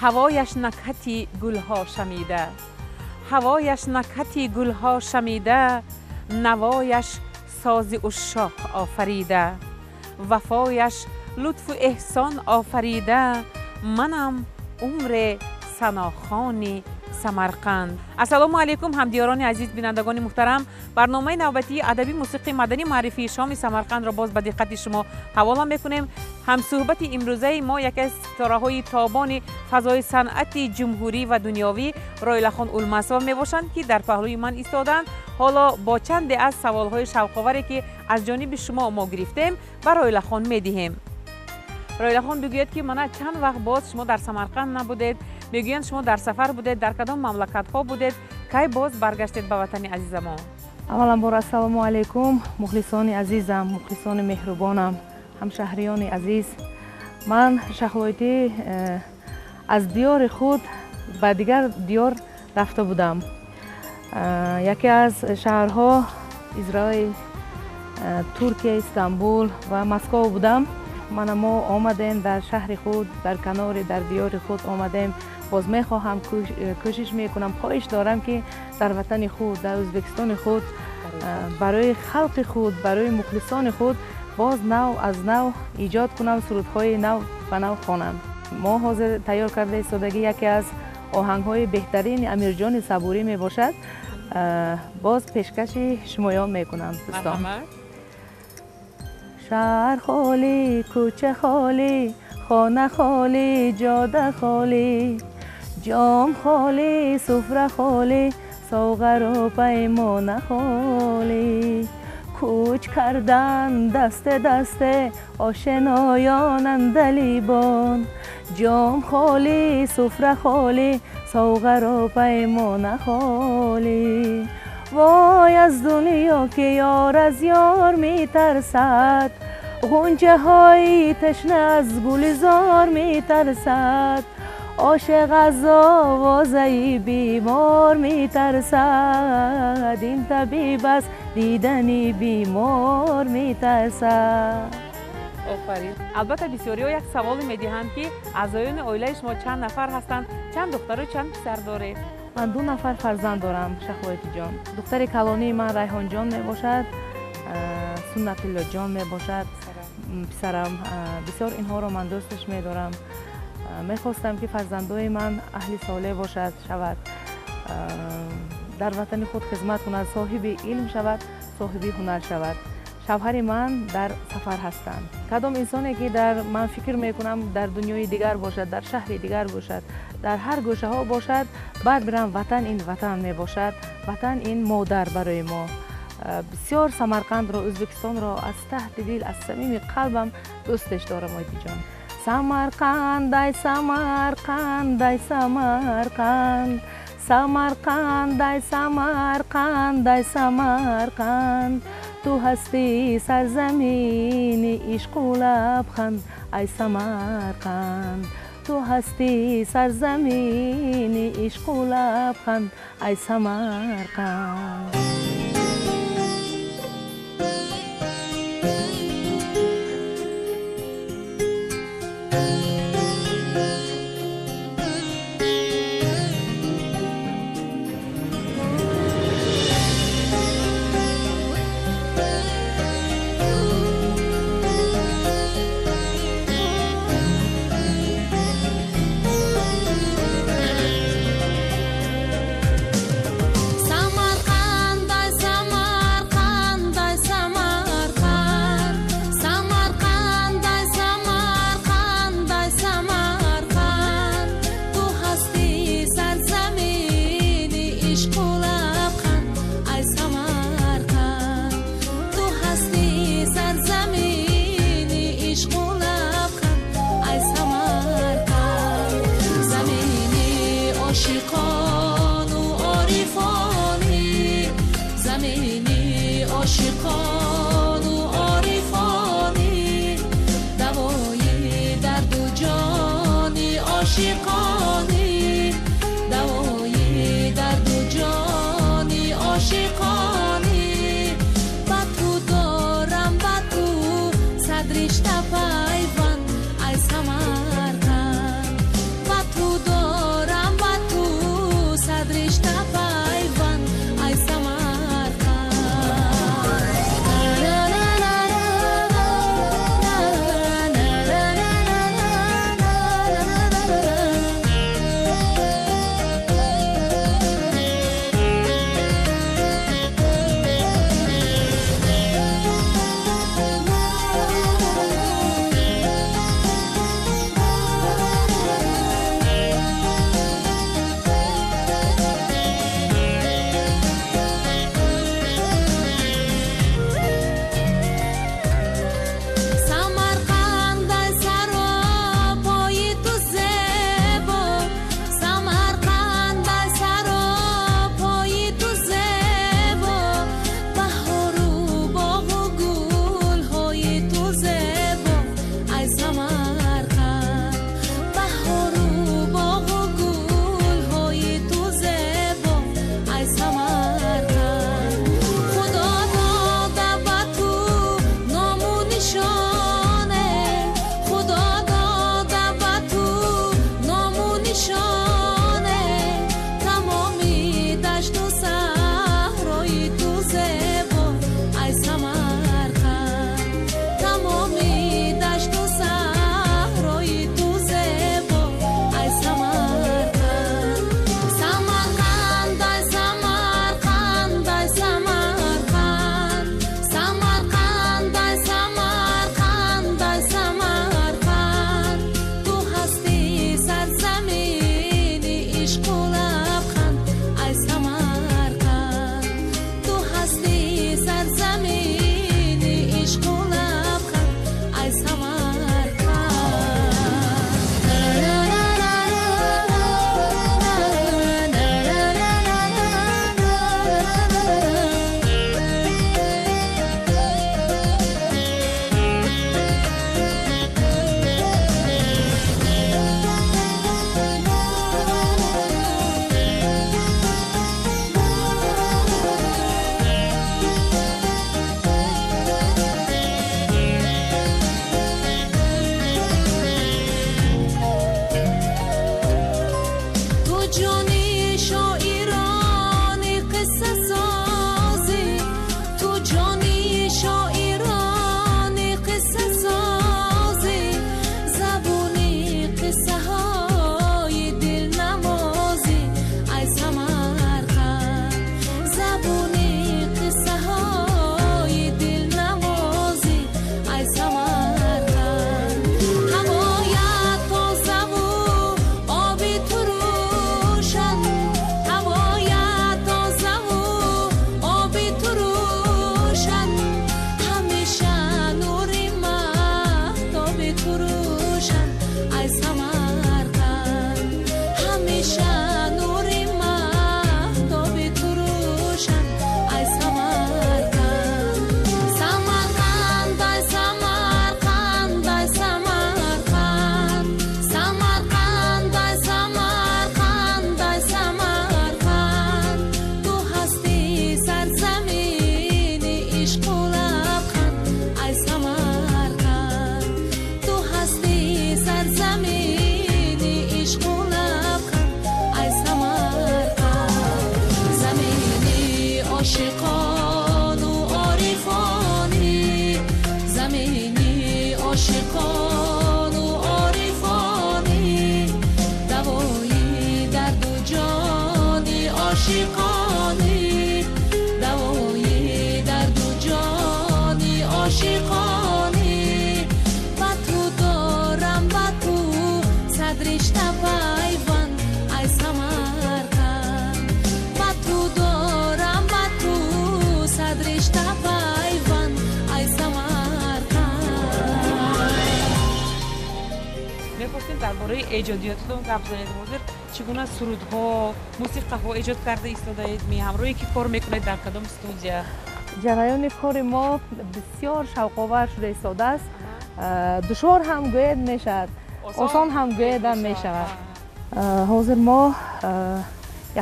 Ҳавояш накҳати гулҳо шамида, ҳавояш накҳати гулҳо шамида, навояш сози ушшоқ офарида, вафояш лутфу эҳсон офарида, манам умре санохони Самарқанд. Ассалому алайкум, ҳамдиёрони азиз, бинандагони муҳтарам. Барномаи навбатии адабӣ мусиқии маданӣ маърифии шоми Самарқандро боз ба диққати шумо ҳавола мекунем. Ҳамсӯҳбати имрӯзаи мо яке аз ситораҳои тобони фазои санъати ҷумҳурӣ ва дунёвӣ Роилахон Улмасова мебошанд, ки дар паҳлӯи ман истоданд. Ҳоло бо чанде аз саволҳои шавқоваре, ки аз ҷониби шумо мо гирифтем, ба Роилахон медиҳем. Роилахон, бигӯяд, ки мана чанд вақт боз шумо дар Самарқанд набудед, мегӯянд шумо дар сафар будед, дар кадом мамлакатҳо будед, кай боз баргаштед ба ватани азизамон? Авваланбор ассалому алайкум, мухлисони азизам, мухлисони меҳрубонам, ҳамшаҳриёни азиз. Ман Шахлоитӣ аз диёри худ ба дигар диёр рафта будам. Яке аз шаҳрҳо Израил, Туркия, Истанбул ва Москов будам. Мана мо омадем дар шаҳри худ, дар канори, дар диёри худ омадем. Боз мехоҳам, кӯшиш мекунам, хоҳиш дорам, ки дар ватани худ, дар Ӯзбекистони худ, барои халқи худ, барои мухлисони худ боз нав аз нав эҷод кунам, сурудҳои нав ба нав хонам. Мо ҳозир тайёр карда истодагӣ яке аз оҳангҳои беҳтарини Амирҷони Сабурӣ мебошад. Боз пешкаши шумоён мекунам, дӯстон. Шаҳр холӣ, кӯча холӣ, хона холӣ, ҷода холӣ, ҷом холӣ, суфра холӣ, соғару паймона холӣ. Кӯч кардан дасте дасте ошиноён андалибон, ҷом холӣ, суфра холӣ, соғару паймона холӣ. Вой аз дунё, ки ёр аз ёр метарсад, ғунчаҳои ташна аз гулизор метарсад, ошиқ аз овозаи бемор метарсад, ин табиб аз дидани бемор метарсад. Офарин. Албатта, бисёриҳо як саволе медиҳанд, ки аъзоёни оилаи шумо чанд нафар ҳастанд, чанд духтару чанд писар доред? Ман ду нафар фарзанд дорам, Шахлоитиҷон. Духтари калонии ман Райҳонҷон мебошад, Суннатиллоҷон мебошад писарам. Бисёр инҳоро ман дӯсташ медорам. Мехостам, ки фарзандои ман аҳли солеҳ бошад, шавад, дар ватани худ хизмат кунад, соҳиби илм шавад, соҳиби ҳунар шавад. Шавҳари ман дар сафар ҳастанд. Кадом инсоне, ки дар ман фикр мекунам, дар дунёи дигар бошад, дар шаҳри дигар бошад, дар ҳар гӯшаҳо бошад, баъд бирам, ватан ин ватан мебошад, ватан ин модар барои мо. Бисёр Самарқандро, Ӯзбекистонро аз таҳти дил, аз самими қалбам дӯстеш дорам, Ойтиҷон. Самарқанд, ай Самарқанд, ай Самарқанд, Самарқанд, ай Самарқанд, ай Самарқанд, ту ҳастӣ сарзамини ишқу лабханд, ай Самарқанд, ту ҳастӣ сарзамини ишқу лабханд, ай Самарқанд. Ошиқону орифонӣ, давои дарду ҷони ошиқонӣ, давои дарду ҷони ошиқонӣ. Ба ту дорам, ба ту сад ришта пайванд, ай Самарқанд, ба ту. ошиқону орифонӣ, замини ошиқону орифонӣ, давои дарду ҷони ошиқонӣ, давои дарду ҷони ошиқонӣ. Ба ту дорам, ба ту сад ришта пайванд, ай Самарқанд. Ба ту дорам, ба ту сад ришта пайванд, ай Самарқанд. Мехостем дар бораи эҷодиётатон гап занед. Ҳозир чӣ гуна сурудҳо, мусиқаҳо эҷод карда истодаед? Ҳамроҳе ки кор мекунед, дар кадом студия? Ҷараёни кори мо бисёр шавқовар шуда истодааст. Душвор ҳам гӯед мешавад, осон ҳам гӯедам мешавад. Ҳозир мо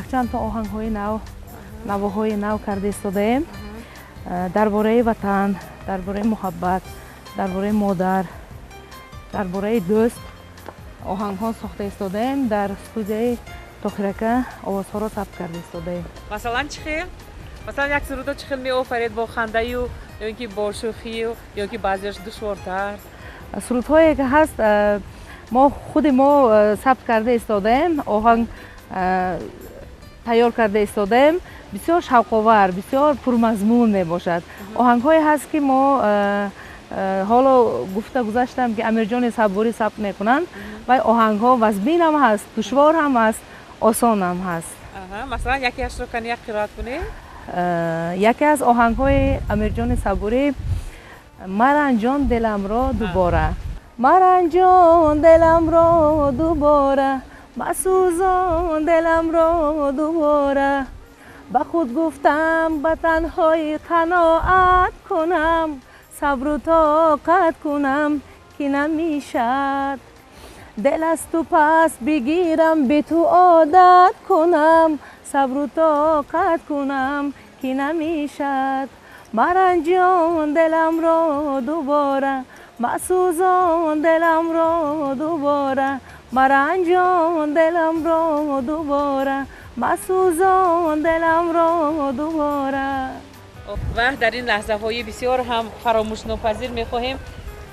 якчанд то оҳангҳои нав, навоҳои нав карда истодаем дар бораи ватан, дар бораи муҳаббат, дар бораи модар, дар бораи дӯст оҳангҳо сохта истодаем. Дар студияи Тохирака овозҳоро сабт карда истодаем. Масалан, чӣ хел? Масалан, як сурудо чӣ хел меофаред? Бо хандаю ё ин ки бо шӯхию ё ки баъзеаш душвортар? Сурудҳое ки ҳаст, мо худи мо сабт карда истодаем, оҳанг тайёр карда истодаем. Бисёр шавқовар, бисёр пурмазмун мебошад. Оҳангҳое ҳаст, ки мо ҳоло гуфта гузаштам, ки Амирҷони Сабурӣ сабт мекунанд. Вай оҳангҳо вазминам ҳаст, душвор ҳам ҳаст, осонам ҳаст. Масалан, якеашро кани як қироат кунед. Яке аз оҳангҳои Амирҷони Сабурӣ «Маранҷон диламро дубора». Маранҷон диламро дубора, масӯзон диламро дубора, ба худ гуфтам, ба танҳоӣ қаноат кунам, сабру тоқат кунам, ки намешад. Дил аз ту пас бигирам, бе ту одат кунам, сабру тоқат кунам, ки намешад. Маранҷон диламро дубора, масӯзон диламро дубора, маранҷон диламро дубора, масӯзон диламро дубора. Ва дар ин лаҳзаҳои бисёр ҳам фаромӯшнопазир мехоҳем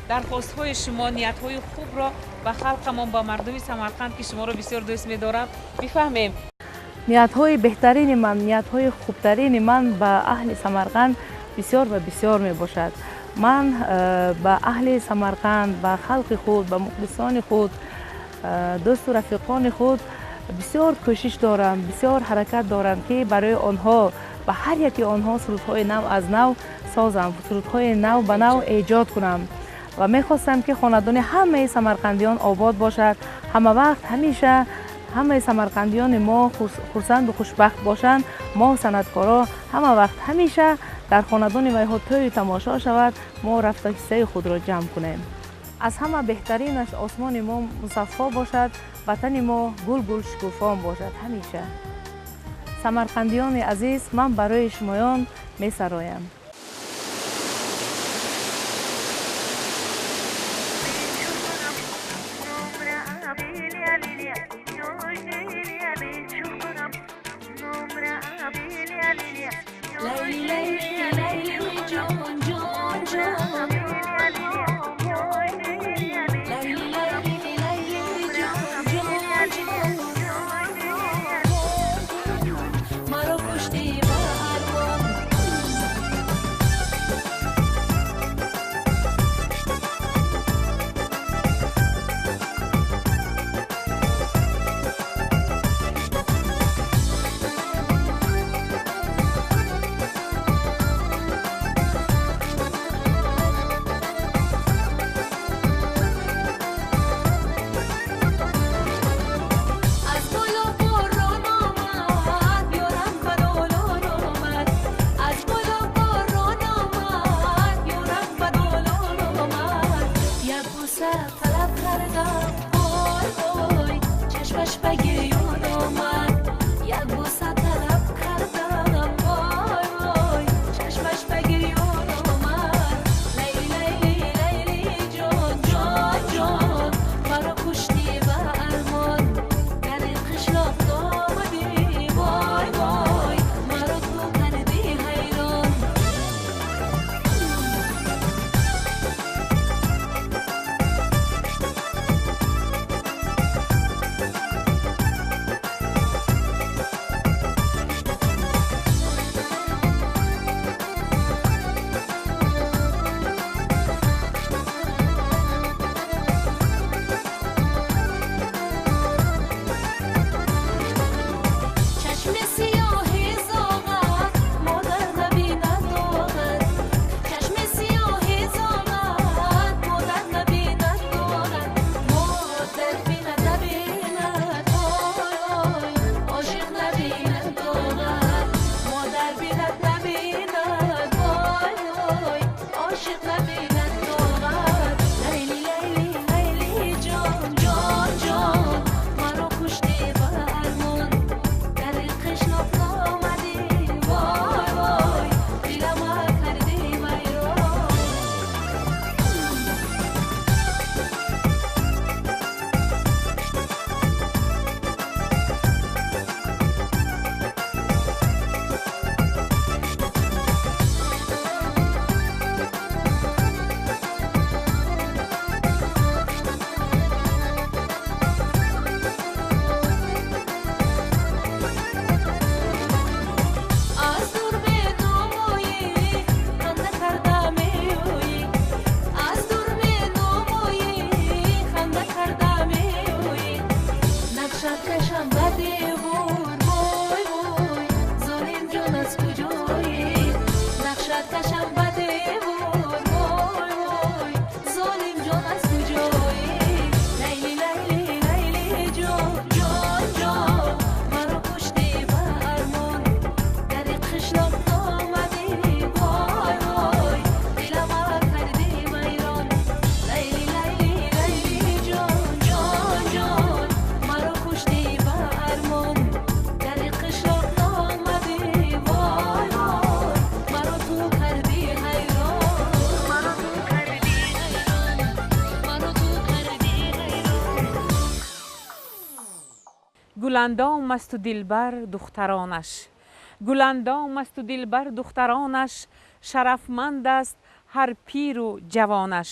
дархостҳои шумо, ниятҳои хубро ба халқамон, ба мардуми Самарқанд, ки шуморо бисёр дӯст медоранд, бифаҳмем. Ниятҳои беҳтарини ман, ниятҳои хубтарини ман ба аҳли Самарқанд бисёр ва бисёр мебошад. Ман ба аҳли Самарқанд, ба халқи худ, ба мухлисони худ, дӯсту рафиқони худ бисёр кӯшиш дорам, бисёр ҳаракат дорам, ки барои онҳо, ба ҳар яки онҳо сурудҳои нав аз нав созам, сурудҳои нав ба нав эҷод кунам. Ва мехостам, ки хонадони ҳамаи самарқандиён обод бошад, ҳама вақт, ҳамеша ҳамаи самарқандиёни мо хурсанду хушбахт бошанд. Мо санъаткоро ҳама вақт, ҳамеша дар хонадони вайҳо тӯю тамошо шавад, мо рафта ҳиссаи худро ҷамъ кунем. Аз ҳама беҳтаринаш осмони мо мусаффо бошад, ватани мо гулгул шукуфон бошад ҳамеша. Самарқандиёни азиз, ман барои шумоён месароям. Лайли, лайли, лайли, ҷон, ҷон, ҷон. Лайли, лайли, лайли, ҷон, ҷон, ҷон. Маро кушти ба армон. Гуландом асту дилбар духтаронаш, гуландом асту дилбар духтаронаш, шарафманд аст ҳар пиру ҷавонаш,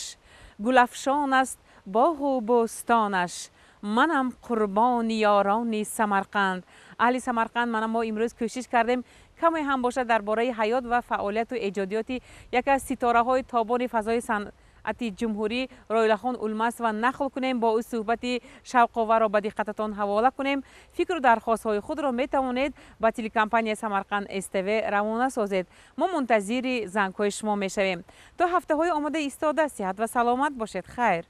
гулафшон аст боғу бӯстонаш, манам қурбони ёрони Самарқанд. Аҳли Самарқанд, мана мо имрӯз кӯшиш кардем, каме ҳам бошад, дар бораи ҳаёт ва фаъолияту эҷодиёти яке аз ситораҳои тобони фазои санъати ҷумҳурӣ Роилахон Улмасова нақл кунем, бо ӯ суҳбати шавқоварро ба диққататон ҳавола кунем. Фикру дархостҳои худро метавонед ба телекомпанияи Самарқанд СТВ равона созед. Мо мунтазири зангҳои шумо мешавем. То ҳафтаҳои омода истода, сиҳат ва саломат бошед. Хайр.